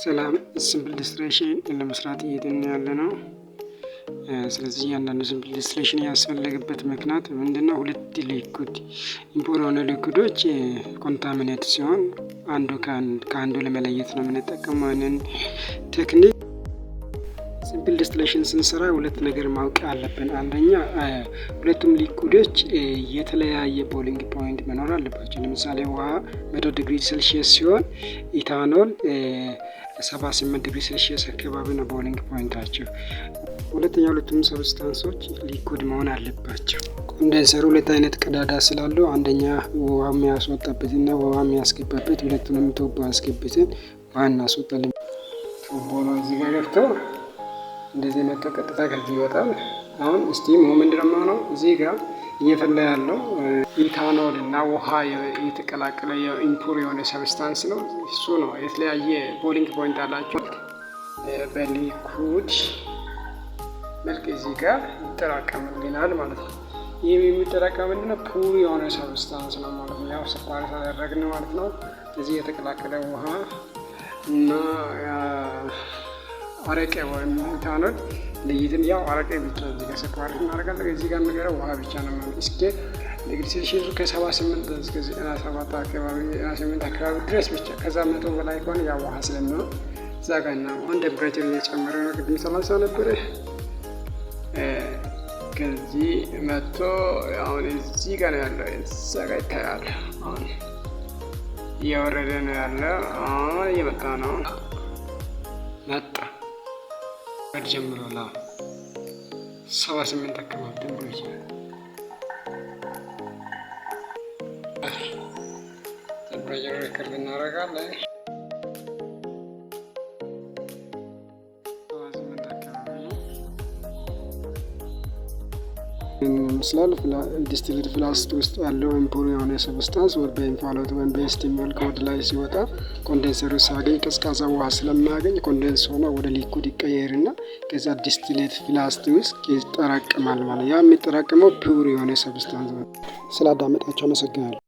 ሰላም፣ simple distillation ለመስራት እየሄድን ያለ ነው። ስለዚህ እያንዳንዱ simple distillation ያስፈለገበት ምክንያት ምንድነው? ሁለት liquid impure የሆነ liquid ኦች contaminate ሲሆን አንዱ ከአንዱ ለመለየት ነው የምንጠቀመው ይህንን technique። Simple distillation ስንሰራ ሁለት ነገር ማወቅ አለብን። አንደኛ ሁለቱም liquid ኦች የተለያየ boiling point መኖር አለባቸው። ለምሳሌ ውሃ 100 ዲግሪ ሴልሺየስ ሲሆን ኢታኖል 78 ዲግሪ ሴልሺየስ አካባቢ ነው boiling point ኣቸው። ሁለተኛ ሁለቱም substance ኦች liquid መሆን አለባቸው። Condenser ኡ ሁለት አይነት ቀዳዳ ስላለው አንደኛ ውሃ የሚያስወጣበት እና ውሃ የሚያስገባበት፣ ሁለቱንም ቱቦ አስገብተን ውሃ እናስወጣለን። ቱቦ ነው እዚህ ጋር ገብቶ እንደዚህ መጥቶ ቀጥታ ከዚህ ይወጣል። አሁን steam ኡ ምንድነው የሚሆነው? እዚህ ጋር እየፈላ ያለው ኢታኖል እና ውሃ የተቀላቀለ የ impure የሆነ substance ነው። እሱ ነው የተለያየ boiling point አላቸው። በ liquid መልክ እዚህ ጋር ይጠራቀምልናል ማለት ነው። ይህም የሚጠራቀም ምንድነው? Pure የሆነ substance ነው ማለት ነው። ያው separate አደረግን ማለት ነው። እዚህ የተቀላቀለ ውሃ እና አረቄ ወይም ኢታኖል ለይተን ያው አረቄ ብቻ እዚህ ጋር separate እናደርጋለን። እዚህ ጋር የሚቀረው ውሃ ብቻ ነው። እስከ ዲግሪ ሴልሺየሱ ከ78 እስከ 97 አካባቢ፣ 98 አካባቢ ድረስ ብቻ። ከዛ 100 በላይ ከሆነ ያው ውሃ ስለሚሆን እዛ ጋር እና አሁን temperature እየጨመረ ነው። ቅድም 30 ነበረ። ከዚህ መጥቶ አሁን እዚህ ጋር ነው ያለው። እዛ ጋር ይታያል። አሁን እየወረደ ነው ያለው። አሁን እየመጣ ነው። መጣ ጀምሯል። 78 አካባቢ temperature record እናደርጋለን። 78 አካባቢ ነው ይመስላል። Distilled flask ውስጥ ያለው impure የሆነ substance ወደ በእንፋሎት ወይም በ steam መልክ ወደ ላይ ሲወጣ condenser ኡ ሲያገኝ ቀዝቃዛ ውሃ ስለማያገኝ condense ሆኖ ወደ liquid ይቀየርና ከዛ distillate flask ውስጥ ይጠራቀማል ማለት። ያ የሚጠራቀመው pure የሆነ substance ነው። ስላዳመጣችሁ አመሰግናለሁ።